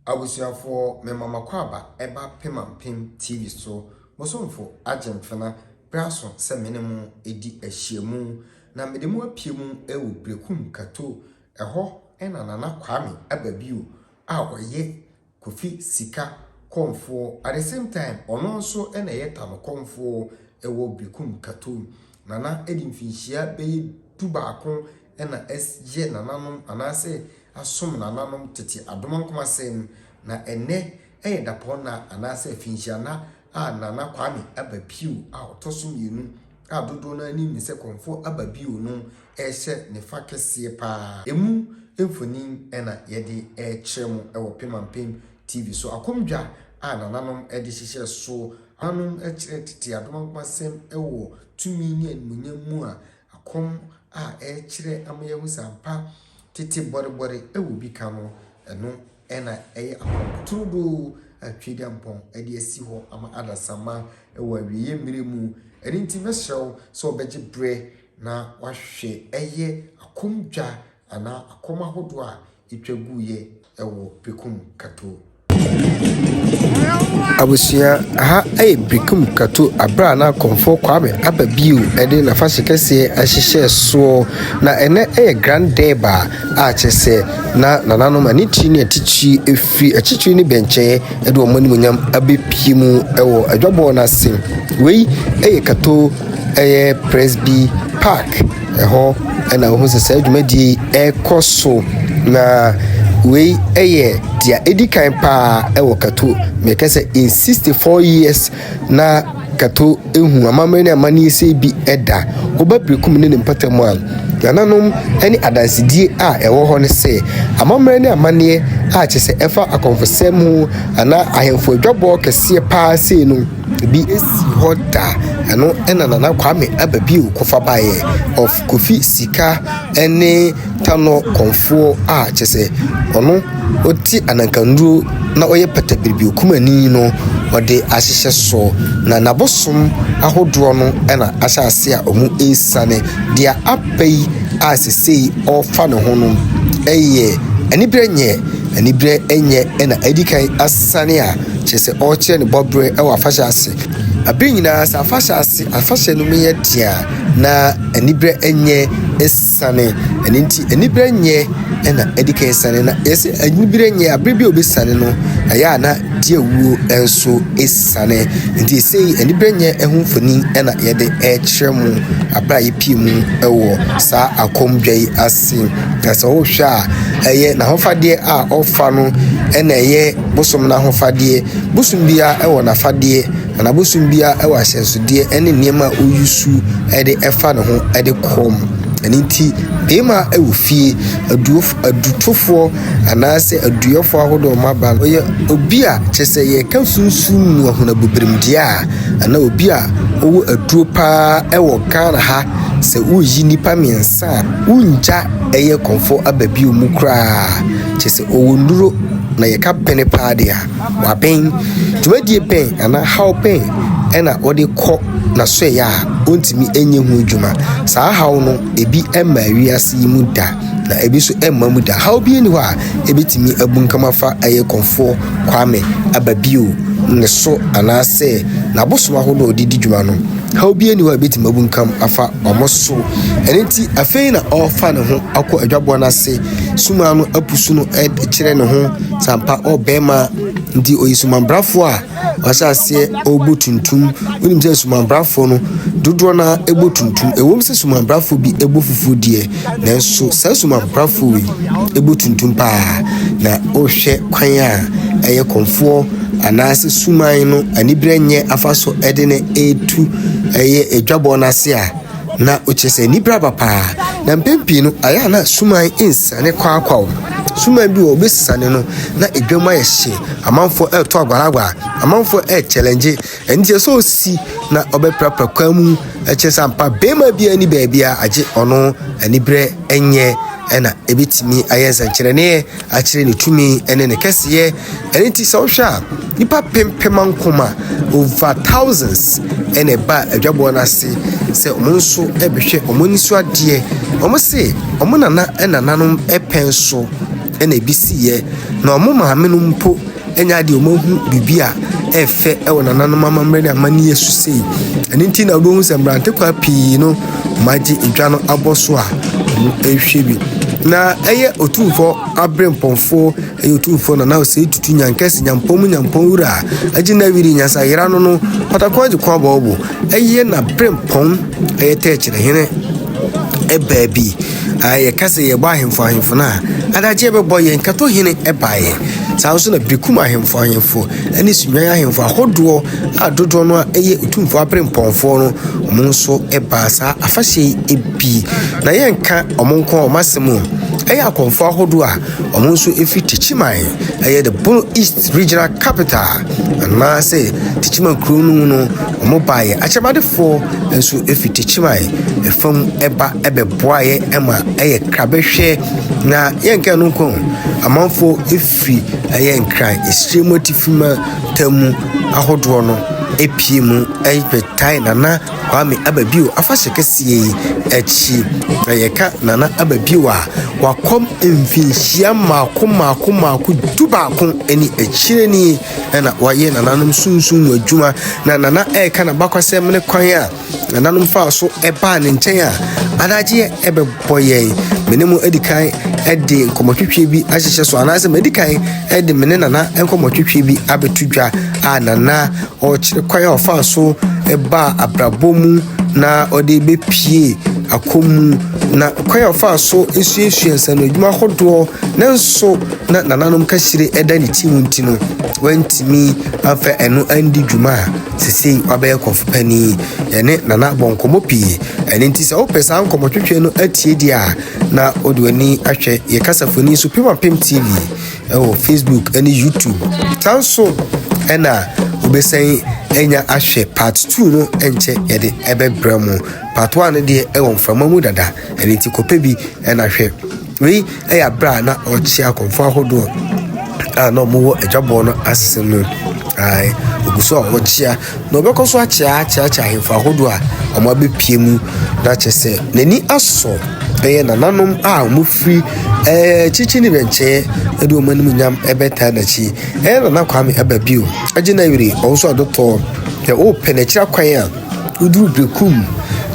Abusuafoɔ, mema mo akwaaba ɛba Pemampem TV so. Mo somfo agye mfena berɛ aso sɛ me ne mo di ahyiamu. Na mede mo apue mu wɔ Berekum Kato. Ɛhɔ na Nana Kwame aba bio a ɔyɛ Kofi Sika kɔmfoɔ. At the same time, ɔno nso na ɛyɛ Tano kɔmfoɔ wɔ Berekum Kato. Nana de mfinhyia bɛyɛ 11 na ɛyɛ nananom anaasɛ asom nananom tete adomankomasɛm. Na ɛnnɛ yɛ dapɔnna anaasɛ afinhyianna a Nana Kwame aba bio a ɔtɔ so mmienu a dodoɔ no ara nim no sɛ Kɔmfoɔ aba bio no rehyɛ ne fa kɛseɛ paa. Ɛmu mfonin na yɛde rekyerɛ mo wɔ Pemampem TV so. Akɔmdwa a nananom de hyehyɛ so. Nananom kyerɛ tete adomankomasɛm wɔ tumi ne animuonyam mu a akɔm a ɛrekyerɛ ama yɛahu sɛ ampa tete bɔrebɔre wɔ bi ka no, ɛno na ɛyɛ akɔm turodoo a Tweaduampɔn de asi hɔ ama adasamma wɔ awieeɛ mmerɛ mu. Ɛno nti mɛsrɛ wo sɛ wobɛgye berɛ na woahwɛ ɛyɛ akɔmdwa anaa akɔm ahodoɔ a ɛtwa guiɛ wɔ Berekum Kato. Abusua, ha yɛ Berekum Kato aberɛ a na Kɔmfoɔ Kwame aba bio de n'afahyɛ kɛseɛ ahyehyɛ soɔ. Na ɛnɛ yɛ Grand Durbar a kyerɛ sɛ na nananom anitiri ne atitiri firi akyirikyiri ne bɛnkyɛeɛ de wɔn animuonyam abɛpue mu wɔ adwabɔ no ase. Wei yɛ Kato ɛyɛ Presby Park. Ɛhɔ na wohu sɛ saa dwumadie yi ɛrekɔ so. Na wei yɛ deɛ ɛdi kan paa wɔ Kato. Meka sɛ in 64 years na Kato ehu amammerɛ ne amanneɛ sei bi da. Woba Berekum ne ne mpɔtam a, nananom ne adansedie a ɛwɔ hɔ ne sɛ, amammerɛ ne amanneɛ a kyerɛ sɛ ɛfa akɔmfosɛm ho anaa ahemfo adwabɔ kɛseɛ paa sei no, bi si hɔ da. Ɛno na Nana Kwame aba bio kɔfa baeɛ of Kofi Sika ne Tanɔ Kɔmfoɔ a kyerɛ sɛ ɔno ɔte anankannuro na ɔyɛ patabiribio kumani no ɔde ahyehyɛ so. Na n'abosom ahodoɔ no na ahyɛ ase a wɔresiane. Deɛ aba yi a seesei ɔrefa ne ho no yɛ aniberɛ nyɛ, aniberɛ nyɛ na adi kan asane a kyerɛ sɛ ɔrekyerɛ ne bɔberɛ wɔ afahyɛ ase. Abere nyinaa sɛ afahyɛ ase afahyɛ no mu yɛ den a na aniberɛ nyɛ siane. Ɛno nti aniberɛ nyɛ na adi kan siane. Na yɛsɛ aniberɛ nyɛ abere bi a obesiane no ɛyɛ a na di awuo nso siane. Nti sei aniberɛ nyɛ ho mfonin na yɛde rekyerɛ mo abere a yɛpie mu wɔ saa akɔmdwa yi ase. Na sɛ wohwɛ a ɛyɛ n'ahofadeɛ a ɔfa no na ɛyɛ bosom n'ahofadeɛ. Bosom biara wɔ n'afadeɛ, na bosom biara wɔ ahyɛnsodeɛ ne nneɛma a ɔyusu de fa ne ho de kɔm. Ɛno nti, barima wɔ fie, adutofoɔ anaasɛ aduyɛfoɔ ahodoɔ a wɔaba no, ɔyɛ obi a kyerɛ sɛ yɛreka sunsum mu ahunabebremdeɛ a, anaa obi a ɔwɔ aduro pa ara wɔ Ghana ha. Sɛ woreyi nnipa mmiɛnsa a, wongya ɛyɛ kɔmfoɔ aba bio mu koraa. Kyerɛ sɛ ɔwɔ nnuro na yɛka bene paa deɛ a, waben. Dwumadie bɛn anaa haw bɛn na ɔde kɔ n'asoɛeɛ a ɔntumi nyɛ ho adwuma? Saa haw no, ebi mmaa wiase yi mu da, na ebi nso mma mu da. Haw biara nni hɔ a ɛbɛtumi abunkam afa ɛyɛ Kɔmfoɔ Kwame aba bio ne so anaasɛ n'abosom ahodoɔ a ɔde di dwuma no. Haw biara nni hɔ a ɛbɛtumi abunkam afa wɔn so. Ɛno nti, afei na ɔrefa ne ho akɔ adwaboa no ase. Suma no apusu no kyerɛ ne ho sɛ ampa ɔbarima nti ɔyɛ sumanbrafoɔ a wahyɛ aseɛ ɔrebɔ tuntum. Wonim sɛ sumanbrafoɔ no dodoɔ no ara bɔ tuntum. Ɛwom sɛ sumanbrafoɔ bi bɔ fufuo deɛ, nanso saa sumanbrafoɔ wei bɔ tuntum paa. Na wohwɛ kwan a ɛyɛ kɔmfoɔ anaasɛ suman no aniberɛ nyɛ afa so de no retu ɛyɛ adwabɔ no ase a, na wokyerɛ sɛ anibere aba paa. Na mpɛn pii no, ayɛ a na suman nsiane kwakwa o. Suman bi wɔ hɔ, wobɛsiane no na edwam ayɛ hye, amanfoɔ ɛretɔ agwalagwa, amanfoɔ ɛrekyɛlɛngye. Ɛno nti ɛsɛ sɛ ɔsi na ɔbɛprapra kwan mu. Ɛkyerɛ sɛ ampa barima biara nni baabi a agye ɔno aniberɛ nyɛ ɛna ɛbɛtumi ayɛ nsɛnkyerɛnneɛ akyerɛ ne tumi ne ne kɛseyɛ. Ɛno nti sɛ wohwɛ a, nnipa pempem ankoma, over thousands, ɛna ɛba adwaboɔ no ase sɛ wɔn nso bɛhwɛ wɔn ani so adeɛ. Wɔn se wɔn nana nananom pɛn so. na ebi siiɛ. Na wɔn maame no mpo nyɛ adeɛ wɔahu biribi a ɛyɛ fɛ wɔ nananom amammerɛ ne amanneɛ so sei. Ɛno nti na wobɛhu sɛ mmerantekwaa pii no wɔagye dwa no abɔ so a wɔrehwɛ bi. Na ɛyɛ Otumfoɔ aberempɔnfoɔ, ɛyɛ Otumfoɔ Nana Osei Tutu Nyankɛse Nyampɔn mu Nyampɔn Wura, Agye Nawiri Nyansayera no no, Patakɔn Agye Kɔn Abɔɔbo, ɛyɛ n'aberempɔn, ɛyɛ Tɛkyerɛhene ɛbaa bi. Yɛka sɛ yɛbɔ ahemfo ahemfo no a, adagyeɛ bɛbɔ yɛn Katohene ɛbaeɛ. Saa nso na Berekum ahemfo ahemfo ne Sunyani ahemfo ahodoɔ a dodoɔ no ara yɛ Otumfoɔ aberempɔnfoɔ no, wɔn nso baa saa afahyɛ yi bi. Na yɛnka wɔn nko a wɔn asɛm o, ɛyɛ akɔmfoɔ ahodoɔ a wɔn nso firi Techiman, ɛyɛ the Bono East Regional Capital anaasɛ Techiman kuro no mu no, wɔn baeɛ. Akyɛmadefoɔ nso firi Techiman fam ba bɛboaeɛ ma ɛyɛ krabɛhwɛ. Na yɛnka ɛno nko o, amanfoɔ firi ɛyɛ Nkran, Esire mu atifi mantam mu ahodoɔ no pue mu bɛtae Nana Kwame Ababio afahyɛ kɛseɛ yi akyi. Na yɛka Nana Ababio a, wakɔm mfinhyia mmaako mmaako mmaako dubaako ne akyire nie na wayɛ nananom sunsum mu adwuma. Na Nana ɛreka n'abakwasɛm ne kwan a nananom faa so baa ne nkyɛn a, adagyeɛ ɛbɛbɔ yɛn. Me ne mo adi kan de nkɔmmɔtwetwe bi ahyehyɛ so anaasɛ madi kan de me ne Nana nkɔmmɔtwetwe bi abɛto dwa a Nana ɔrekyerɛ kwan a ɔfaa so baa abrabɔ mu na ɔde bɛpie akɔm mu na kwan a ɔfaa so suasua nsano adwuma ahodoɔ nanso na nananom kahyire da ne ti mu nti no wantumi amfa ɛno andi dwuma a sesei wabɛyɛ kɔmfo panin. Yɛne Nana bɔ nkɔmmɔ pii. Ɛno nti sɛ wopɛ saa nkɔmmɔtwetwe no atie deɛ a, na wode w'ani ahwɛ yɛ kasafoni so Pem Apem TV ɛwɔ Facebook ne YouTube. Saa nso ɛna wobɛsan anya ahwɛ part 2 no ɛnkyɛ yɛde ɛbɛbrɛ mo. Part 1 no deɛ ɛwɔ mframa mu dada, ɛno nti kɔpɛ bi ɛna hwɛ. Wei yɛ berɛ a na ɔrekyea akɔmfoɔ ahodoɔ a na wɔwɔ adwabɔ no ase no. Ae, ɔgu so a ɔrekyea, na ɔbɛkɔ so akyea akyeakyea ahemfo ahodoɔ a wɔabɛpue mu. Na kyerɛ sɛ, n'ani asɔ ɛyɛ nananom a wɔfiri ɛɛ akyirikyiri ne bɛnkyɛeɛ de wɔn animuonyam bɛtaa n'akyi. Ɛyɛ Nana Kwame aba bio, agye no awie, ɔno nso adotɔ. Sɛ wopɛ n'akyiri akwan a, Woduru Berekum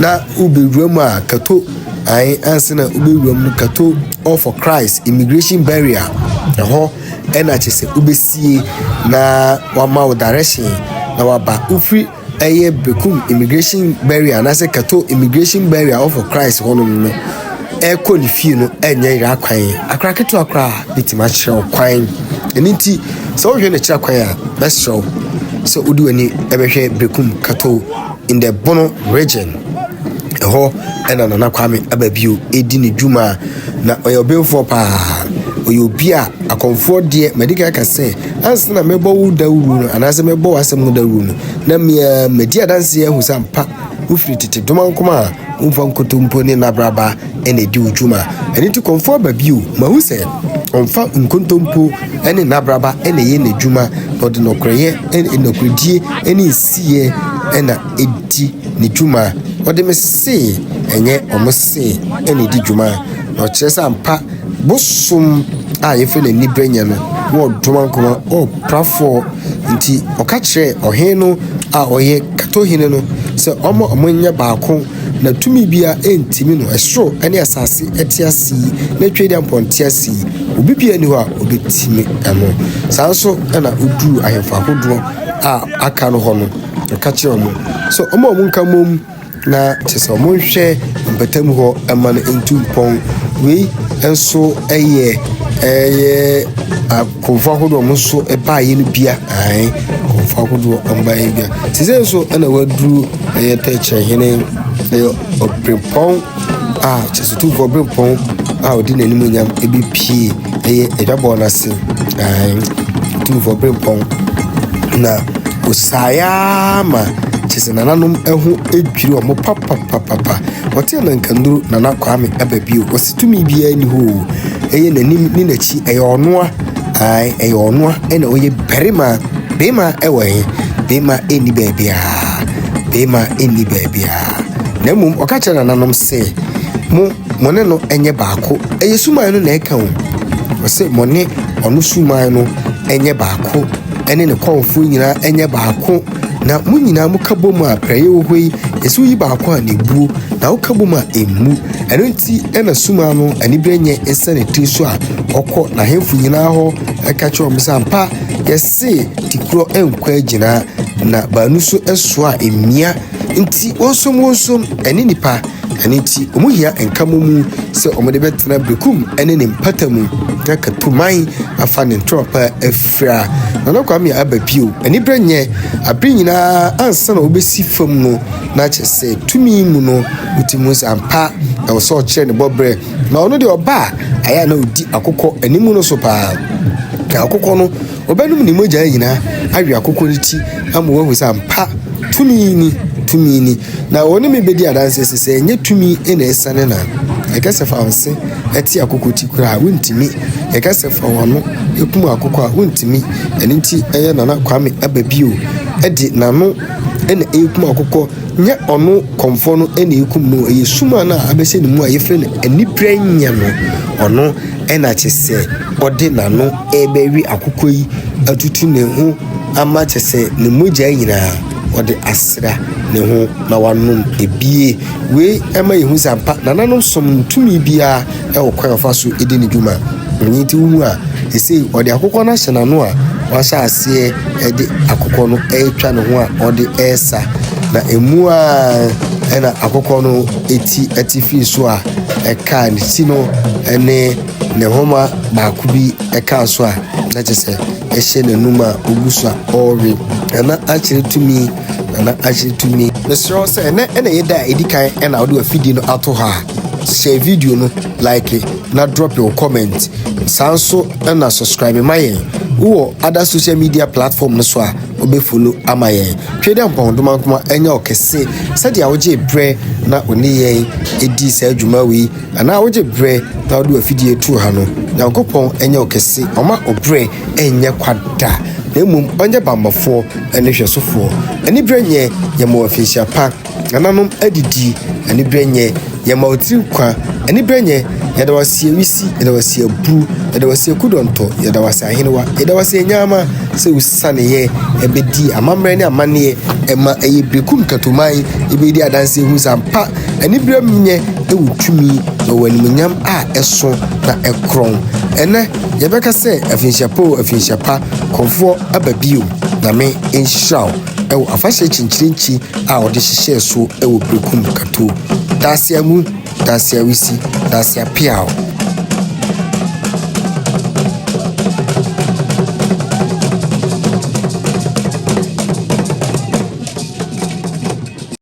na wobewura mu a, Kato ae ansa na wobewura mu no, Kato All for Christ Immigration Barrier, ɛhɔ ɛna kyerɛ sɛ wobɛsie na wama wo direction na waba. Wofiri ɛyɛ Berekum Immigration Barrier anaasɛ Kato Immigration Barrier All for Christ hɔnom no, ɛrekɔ ne fie no ɛnyɛ yera kwan. Akora ketewa koraa bɛtumi akyerɛ wo kwan. Ɛno nti, sɛ wohwɛ no kyerɛ kwan a, mɛsrɛ wo sɛ wode w'ani bɛhwɛ Berekum Kato in the Bono region. Ɛhɔ ɛna Nana Kwame Ababio ɛdi ne dwuma na ɔyɛ ɔbenfoɔ paa. Ɔyɛ obi a akɔmfoɔ deɛ madi kan aka sɛ ansa na mɛbɔ wo dawuro no anaasɛ mɛbɔ w'asɛm ho dawuro no na mea madi adanseɛ ahu sɛ ampa wofiri tete Domankoma a womfa nkontompo ne nnabraba na ɛdi wo dwuma. Ɛno nti kɔmfoɔ aba bio, mahu sɛ ɔmfa nkontompo ne nnabraba na ɛyɛ n'adwuma, na ɔde nɔkorɛyɛ, nɔkorɛdie ne nsiyɛ na ɛdi ne dwuma. Ɔde me se, ɛnyɛ ɔmo se na ɛdi dwuma. Na ɔkyerɛ sɛ ampa bosom a yɛfrɛ no aniberɛnyɛ no wɔ Domankoma, wɔ Prafoɔ. Nti ɔka kyerɛɛ ɔhene no a ɔyɛ Katohene no sɛ ɔmma ɔmo nyɛ baako na tumi biara ntumi no, ɛsoro ne asase te ase yi, na Tweaduampɔn te ase yi, obi biara nni hɔ a obetumi ɛno. Saa nso na oduu ahemfo ahodoɔ a aka no hɔ no, ɔka kyerɛɛ wɔn sɛ ɔmma wɔn nka mmom na kyerɛ sɛ wɔnhwɛ mpɔtam hɔ ma no ntu mpɔn. Wei nso yɛ ɛyɛ akɔmfo ahodoɔ a wɔn nso baeɛ no bia ae akɔmfo ahodoɔ a wɔbaeɛ no bia. Seesei nso na wɔaduru ɛyɛ tɛkyerɛhene ɛyɛ ɔberempɔn a kyerɛ sɛ Otumfoɔ Ɔberempɔn a ɔde n'animuonyam bɛpue ɛyɛ adwabɔ no ase ae Otumfoɔ Ɔberempɔn na ɔsaeɛ ara ma kyerɛ sɛ nananom ho dwiri wɔn papapapapa. Ɔte Anankanduru Nana Kwame aba bio. Ɔsi tumi biara nni hɔ o. Ɛyɛ n'anim ne n'akyi ɛyɛ ɔnoa. Ae, ɛyɛ ɔnoa ɛna ɔyɛ barima. Barima ɛwɔ he? Barima ɛnni baabiara. Barima ɛnni baabiara. Na mmom ɔka kyerɛ nananom sɛ, mo, mo ne no ɛnyɛ baako. Ɛyɛ suman no na ɛka o. Ɔse mo ne ɔno suman no nyɛ baako, ɛne ne kɔmfoɔ nyinaa nyɛ baako, na mo nyinaa moka bom a prɛeɛ wɔ hɔ yi, ɛsɛ woyi baako a na ɛbuo, na woka bom a ɛmmu. Ɛno nti na suman no aniberɛ nyɛ nsa ne tiri so a ɔkɔ n'ahemfo nyinaa hɔ ɛka kyerɛ wɔn sɛ ampa yɛse tikorɔ nkɔ agyina na baanu so soa a ɛmmia nti wɔnsom wɔnsom ɛne nipa. Ɛno nti wɔn hia nkamomu sɛ wɔde bɛtena Berekum ne ne mpata mu na Katuman afa ne ntoma pa afira. Nana Kwame aba bio. Aniberɛ nyɛ abere nyinaa ansa na wobɛsi fam no na kyerɛ sɛ tumi mu no wotumi hu sɛ ampa ɛwɔ sɛ ɔkyerɛ ne bɔberɛ. Na ɔno deɛ ɔba a ɛyɛ a na ɔdi akokɔ anim no so paa. Na akokɔ no Ɔbɛnom ne mogya nyinaa awe akokɔ no ti ama wahu sɛ ampa tumi ni, tumi ni. Na ɔne me bɛdi adanseɛ sɛ sɛ ɛnyɛ tumi na ɛsiane no a, yɛka sɛ fa wo se te akokɔ ti koraa a, wontumi. Yɛka sɛ fa w'ano kum akokɔ a, wontumi. Ɛno nti ɛyɛ Nana Kwame aba bio de n'ano na ɛrekum akokɔ, nyɛ ɔno kɔmfoɔ no na ɛrekum no, ɛyɛ suma no a abɛhyɛ ne mu a yɛfrɛ no aniberɛ nyɛ no, ɔno na kyerɛ sɛ ɔde n'ano rebɛwe akokɔ yi atutu ne ho ama kyerɛ sɛ ne mogya nyinaa ɔde asra ne ho na wanom ebie. Wei ɛma yɛhu sɛ ampa nananom som no tumi biara wɔ kwan a ɔfa so di ne dwuma. Ɛno nti wohu a ɛsei ɔde akokɔ no ahyɛ n'ano a wahyɛ aseɛ de akokɔ no retwa ne ho a ɔde resa. Na emu ara ɛna akokɔ no ti te firi so a ɛkaa ne ti no ne ne nhoma baako bi kaa so a na kyerɛ sɛ ɛhyɛ n'anum a ogu so a ɔrewe. Nana akyerɛ tumi, Nana akyerɛ tumi. Mesrɛ wo sɛ ɛnɛ na ɛyɛ da a ɛdi kan na wode w'afidie no ato hɔ a, share video no, like na drop your comment. Saa nso na subscribe ma yɛn. Wowɔ other social media platform no so a, wobɛ follow ama yɛn. Twe dɛ mpɔn domankoma ɛnyɛ ɔkɛse sɛdeɛ wogye berɛ na wo ne yɛn ɛdi saa dwuma wei. Anaa wogye berɛ na wode w'afidie to ha no, Nyankopɔn nyɛ wo kɛse, ɔmma wo berɛ nyɛ kwa da, na mmom ɔnyɛ bammɔfoɔ ne hwɛsofoɔ. Aniberɛ nyɛ, yɛma wo afinhyia pa, nananom adidi, aniberɛ nyɛ, yɛma wo tiri nkwa, aniberɛ nyɛ, yɛda wo ase awisi, yɛda wo ase aburu, yɛda wo ase akudɔntɔ, yɛda wo ase ahenewa, yɛda wo ase anyaama sɛ wosianeeɛ bɛdii amammerɛ ne amanneɛ ɛma ɛyɛ Berekum Katoman bɛdi adanseɛ hu sɛ ampa Aniberɛm nyɛ wɔ tumi na ɔwɔ animuonyam a ɛso na ɛkorɔn. Ɛnnɛ, yɛbɛka sɛ afinhyia pa o, afinhyia pa, Kɔmfoɔ aba bio. Nyame nhyira wo wɔ afahyɛ kyinkyirenkyi a ɔde hyehyɛɛ so wɔ Berekum Kato. Daase Amu, Daase Awisi, Daase Apeaw.